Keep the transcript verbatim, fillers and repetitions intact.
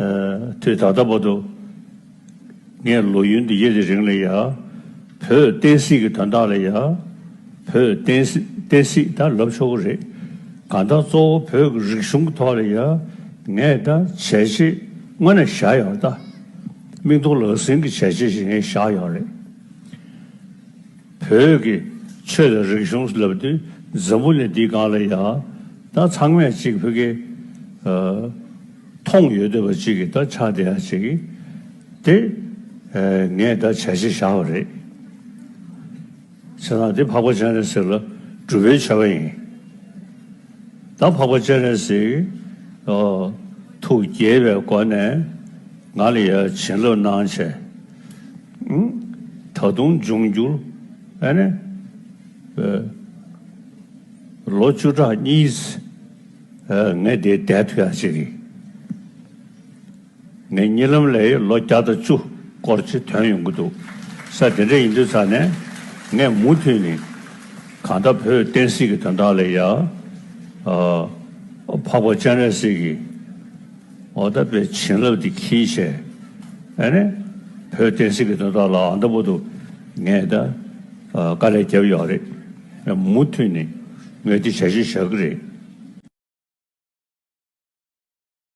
དུས་ད་ལྟ་བར་དུ་ངས་ལོ་ཡུན་འདི་ཡས་དེ་རིང་ལ་ཡ། བོད་བསྟན་སྲིད་ཀྱི་དོན་དག་ལ་ཡ། བོད་བསྟན་སྲིད་བསྟན་སྲིད་ད་ལབ་ཆོག་གི་རེད། གང་ལྟར་གཙོ་བོ་བོད་ཀྱི་རིག་གཞུང་གི་ཐོག་ལ་ཡ། ངས་ད་བྱས་རྗེས་དངོས་གནས་བཞག་ཡོད་ད། མིག་མཐོང་ལག་ཟིན་གྱི་བྱས་རྗེས་ཤིག་ངས་བཞག་ཡོད་རེད། བོད་ཀྱི་ཆོས་དང་རིག་གཞུང་ལབ་དུས་འཛམ་བུ་གླིང་འདིའི་སྒང་ལ་ཡ། ད་ཚང་མས་ཅིག་བོད་ཀྱི་མཐོང་ཡོད་བསྡད་པ་ཅིག་གི་ད་ཆགས་བསྡད་ཡ་ཅིག་གི་དེ་ངས་ད་བྱས་རྗེས་བཞག་པ་རེད། བྱས་ཙང་དེ་འཕགས་པ་སྤྱན་རས་གཟིགས་ལ་སྒྲུབ་པའི་མཆོད་པ་ཡིན། ད་འཕགས་པ་སྤྱན་རས་གཟིགས་ཐུགས་དགྱེས་པའི་སྒོ་ནས་ང་ལ་ཡ་བྱིན་རླབས་གནང་བྱས། ད་དུང་འབྱུང་འགྱུར་ཨ་ནི་ལོ་བཅུ་ཕྲག་གཉིས་ངས་དེ་བསྡད་ཐུབ་ཡ་ཅིག་རེད། ངས་གཉིད་ལམ་ལས་ལོ་བརྒྱ་དང་བཅུ་སྐོར་ཅིག་ཐོན་ཡོང་གི་འདུག་ས། དེ་འདྲ་ཡིན་དུས་ཙང་ནས་ངས་མུ་མཐུད་ནས་གང་ལྟར་བོད་བསྟན་སྲིད་ཀྱི་དོན་དག་ལ་ཡ། འཕགས་པ་སྤྱན་རས་གཟིགས་ཀྱི་འོ་ད་དཔེ་བྱིན་རླབས་དེ་འཁྱེར་བྱས་ཨ་ནི་བོད་བསྟན་སྲིད་ཀྱི་དོན་དག་ལ་ཨ་ད་བར་དུ་ངས་ད་དཀའ་ལས་བརྒྱབ་ཡོད་རེད། མུ་མཐུད་ནས་ངས་དེ་བྱ་གཞི་བཞག་གི་རེད།